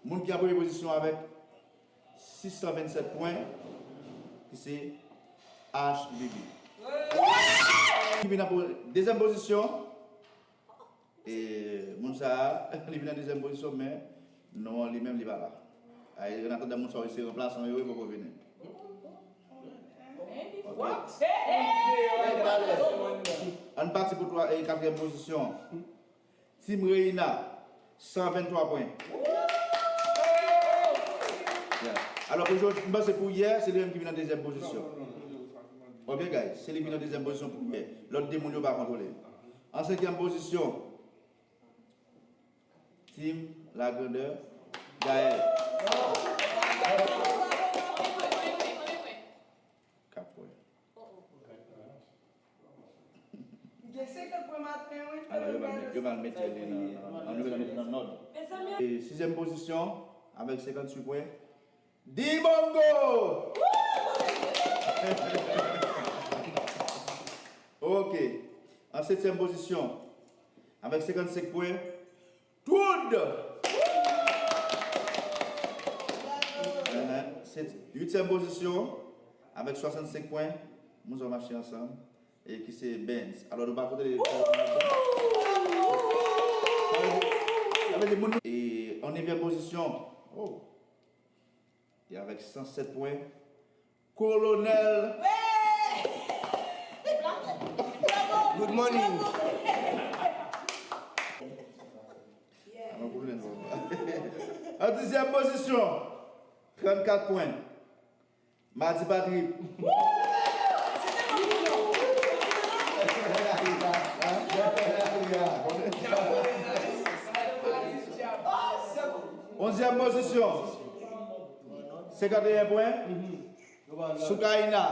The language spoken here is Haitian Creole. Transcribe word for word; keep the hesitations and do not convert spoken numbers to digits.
Moun ki an premye pozisyon avèk sis san vennsèt pwen, ki se H B B. Ki vin an po-, dezyèm pozisyon, e, moun sa a, li vin an dezyèm pozisyon, men non an li menm, li pa la. Ay, an atandan moun sa yo se ranplasan yo, yo poko vini. Ok. Ann pati pou twa, e, katriyèm pozisyon. Team Reina, san venntwa pwen. Yeah. Alò, pou jodi, m panse pou yè, se li menm ki vin an dezyèm pozisyon. Ok, guys, se li ki vin an dezyèm pozisyon pou yè. Lòt de moun yo pa kontwole. An senkyèm pozisyon, Team Lagrandè, Gaël. Kat pwen. Gen senkant pwen maten, wi. Alò, yo pral met, yo pral mete li nan, nan, nan, yo pral mete nan nòt. E sizyèm pozisyon, avèk senkanntuit pwen, Dibongo! Ok. An setyèm pozisyon, avèk senkannsenk pwen, Toud! Ahan. Se uityèm pozisyon, avèk swasannsenk pwen, moun sa yo mache ansanm, e ki se Benz. Alò, nou pa konte. Sa vle di, sa vle di moun. E an nevyèm pozisyon, oh, e avèk san sèt pwen, Kolonèl. Good morning. An dizyèm pozisyon, trannkat pwen, Madi Patrick. Onzyèm pozisyon, senkanteyen pwen, Soukaina.